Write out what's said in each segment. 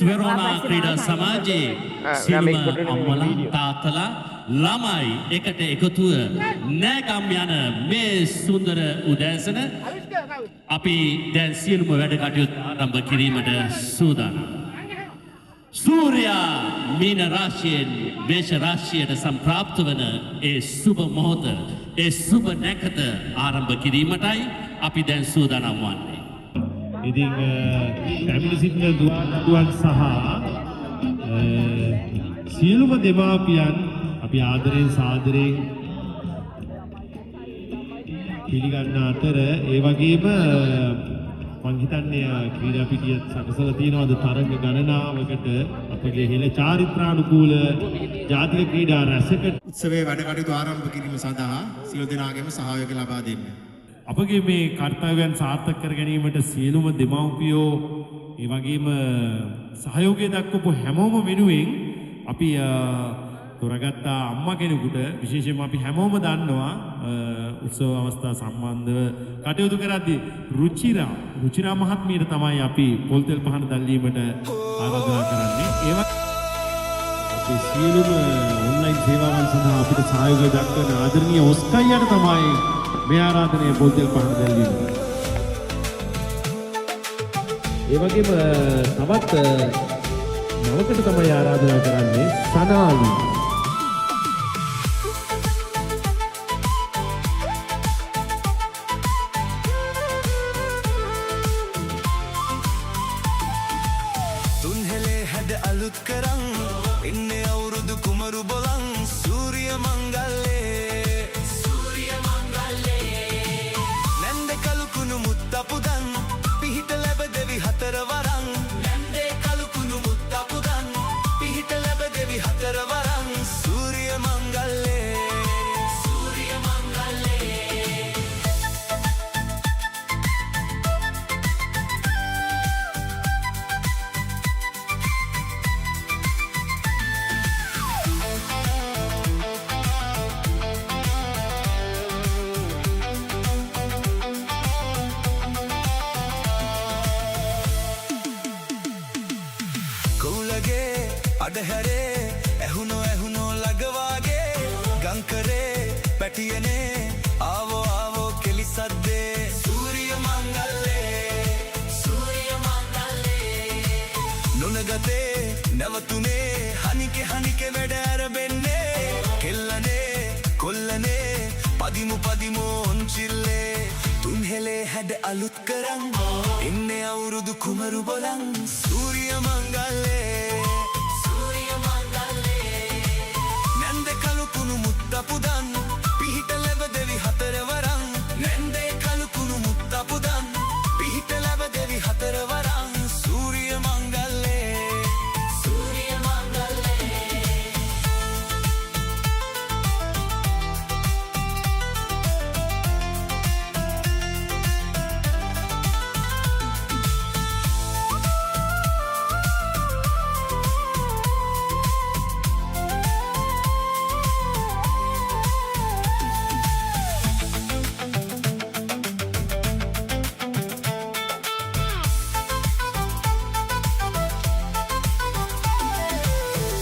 වෙරෝනා ක්‍රීඩා සමාජයේ සියලුම අම්මලා, තාත්තලා, ළමයි එකට එකතුව නෑගම් යන මේ සුන්දර උදෑසන අපි දැන් සියලුම වැඩ කටයුතු ආරම්භ කිරීමට සූදානම්. සූර්යා මීන රාශියෙන් මේෂ රාශියට සම්ප්‍රාප්ත වන ඒ සුබ මොහොත, ඒ සුබ නැකත ආරම්භ කිරීමටයි අපි දැන් සූදානම් වන්නේ. ඉතින් පැමිණ සිටින දුවන් සහ සියලුම දෙමාපියන් අපි ආදරයෙන් සාදරයෙන් පිළිගන්න අතර, ඒ වගේම මං හිතන්නේ ක්‍රීඩා පිටියත් සකසලා තියෙනවද තරඟ ගණනාවකට අපගේ හෙළ චාරිත්‍රානුකූල ජාතික ක්‍රීඩා රැසකට. උත්සවයේ වැඩ කටයුතු ආරම්භ කිරීම සඳහා සියලු දෙනාගේම සහයෝගය ලබා දෙන්න. අපගේ මේ කර්තව්‍යයන් සාර්ථක කර ගැනීමට සියලුම දෙමව්පියෝ, ඒ වගේම සහයෝගය දක්වපු හැමෝම වෙනුවෙන් අපි තෝරාගත්ත අම්මා කෙනෙකුට, විශේෂයෙන්ම අපි හැමෝම දන්නවා උත්සව අවස්ථා සම්බන්ධව කටයුතු කරද්දී රුචිරා මහත්මියට තමයි අපි පොල් තෙල් පහන දැල්වීමට ආරාධනා කරන්නේ. ඒ අපේ සියලුම ඔන්ලයින් සේවාවන් සඳහා අපිට සහයෝගය දක්වන ආදරණීය ඔස්කයියට තමයි මේ ආරාධනය පොල් තෙල් පහන දැල්වීමට. ඒ වගේම තවත් නවකට තමයි ආරාධනා කරන්නේ සනාලි. තුන්හෙලේ හැඩ අලුත් කරන් එන්නේ අවුරුදු කුමරු බොලන් සූරිය මංගල්ලේ, සූරිය මංගල්ලේ. නැන්දේ කළුකුණු මුත්තපුදන් පිහිට ලැබ දෙවි හතර වරන්. නැන්දේ කළුකුණු මුත්තපුදන් පිහිට ලැබ දෙවි හතර වරන්. සූරිය මංගල්ලේ, සූරිය මංගල්ලේ. කෝලගේ අඩහැරේ ඇහුනෝ ඇහුනෝ ලගවාගේ ගංකරේ පැටියනේ ආවෝ ආවෝ කෙලි සද්දේ. සූරිය මංගල්ලේ, සූරිය මංගල්ලේ. නොනගතේ නැවතුනේ හනිකෙ හනිකෙ වැඩ ඇරබෙන්නේ. කෙල්ලනේ කොල්ලනේ පදිමු පදිමු ඔන්චිල්ලේ. තුන්හෙලේ හැඩ අලුත් කරන් එන්නේ අවුරුදු කුමරු බොලන් සූරිය මංගල්ලේ, සූරිය මංගල්ලේ. නැන්දේ කළුකුණු මුත්තපුදන් පිහිට ලැබ දෙවි හතර වරන්. නැන්දේ කළුකුණු මුත්තපුදන් පිහිට ලැබ දෙවි හතර වරන්. සූරිය මංගල්ලේ, සූරිය මංගල්ලේ.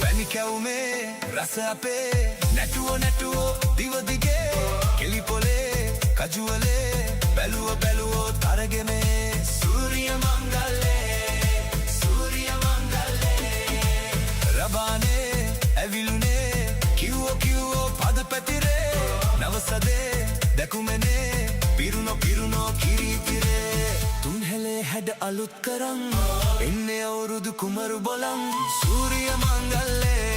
පැණි කැවුමේ රස අපේ නැටුවෝ නැටුවෝ දිව දිගේ. කෙලි පොලේ කජුවලේ බැලුවෝ බැලුවෝ තරගෙමේ. සූරිය මංගල්ලේ, සූරිය මංගල්ලේ. රබානේ ඇවිලුනේ කිව්වෝ කිව්වෝ පද පැතිරේ. නවසදේ දැකුමනේ පිරුණෝ පිරුණෝ කිරිතිරේ. තුන්හෙලේ හැඩ අලුත් කරන් එන්නේ අවුරුදු කුමරු බොලන් සූරිය මංගල්ලේ.